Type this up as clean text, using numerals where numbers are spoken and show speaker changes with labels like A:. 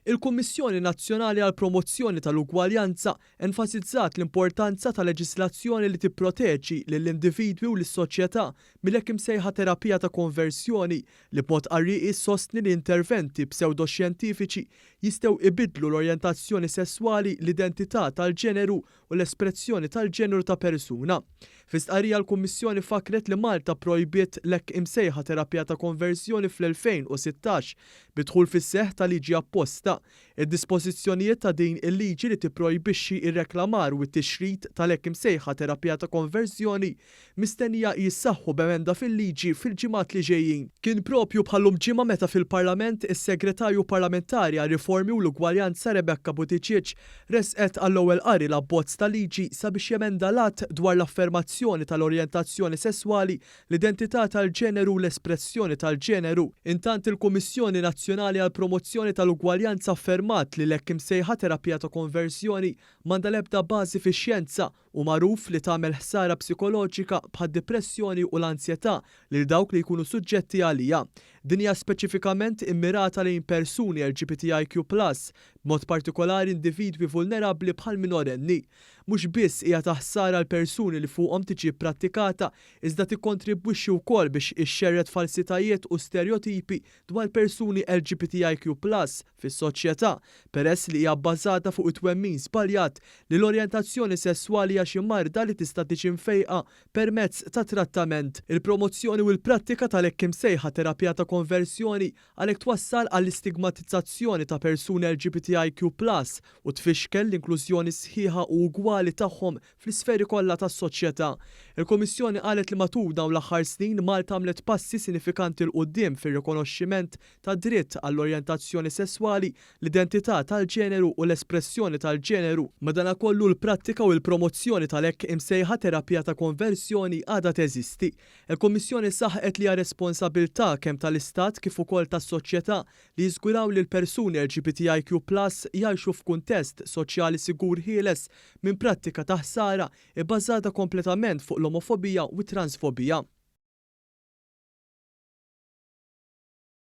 A: Il-Kummissjoni Nazzjonali għall-Promozzjoni tal-Ugwaljanza enfasizzat l-importanza ta' leġislazzjoni li tipproteġi lill-individwi u lis-soċjetà mill-hekk imsejħa terapija ta' konversjoni li b'mod qarrieqi ssostni li interventi psewdoxjentifiċi jistgħu ibiddlu l-orjentazzjoni sesswali, l-identità tal-ġeneru u l-espressjoni tal-ġeneru ta' persuna. Fi stqarrija l-Kummissjoni fakkret li Malta pprojbiet l-hekk imsejħa terapija ta' konverżjoni fl-2016 bid-dħul fis-seħħ ta' liġi apposta. Id-dispożizzjonijiet ta' din il-liġi li tipprojbixxi r-reklamar u t-tixrid tal-hekk imsejħa terapija ta' konverżjoni mistennija jissaħħu b'emenda fil-liġi fil-ġimgħat li ġejjin. Kien proprju bħal-lum ġimgħa meta fil-Parlament is-Segretarju Parlamentari għar-Riformi u l-Ugwaljanza Rebecca Buttigieg ressqet għall-ewwel qari l-abbozz ta' liġi sabiex jemenda l-Att dwar l-Affermazzjoni tal-Orjentazzjoni Sesswali, l-Identità tal-Ġeneru u l-Espressjoni tal-Ġeneru. Intant il-Kummissjoni Nazzjonali għall-Promozzjoni tal-Ugwaljanza affermat li l-hekk imsejħa terapija ta' konverżjoni m'għandha l-ebda bażi fix-xjenza Hu magħruf li tagħmel ħsara psikoloġika bħad-dipressjoni u l-anzjetà lil dawk li jkunu suġġetti għaliha. Din hija speċifikament immirata lejn persuni LGBTIQ plus, b'mod partikolari individwi vulnerabbli bħal minorenni. Mhux biss hija ta' ħsara għall-persuni li fuqhom tiġi pprattikata iżda tikkontribwixxi wkoll biex ixxerred falsitajiet u sterjotipi dwar persuni LGBTIQ plus fis-soċjetà, peress li hija bbażata fuq it-twemmin żbaljat li l-orjentazzjoni sesswali hija xi marda li tista' tiġi mfejqa permezz ta' trattament. Il-promozzjoni u l-prattika tal-hekk imsejħa terapija ta' konversjoni għalhekk twassal għall-istigmatizzazzjoni ta' persuni LGBTIQ plus u tfixkel l-inklużjoni sħiħa u ugwali tagħhom fl-isferi kollha tas-soċjetà. Il-Kummissjoni qalet li matul dawn l-aħħar snin Malta għamlet passi sinifikanti 'l quddiem fir-rikonoxximent tad-dritt għall-orjentazzjoni sesswali, l-identità tal-ġeneru u l-espressjoni tal-ġeneru. Madanakollu l-prattika u l-promozzjoni tal-hekk imsejħa terapija ta' konversjoni għadha teżisti. Il-Kummissjoni saħqet li hija responsabilità kemm tal-Istat kif ukoll tas-soċjetà li jiżguraw li l-persuni LGBTIQ plus jgħixu f'kuntest soċjali sigur ħieles minn prattika ta' ħsara ibbażata kompletament fuq l-omofobija u t-transfobija.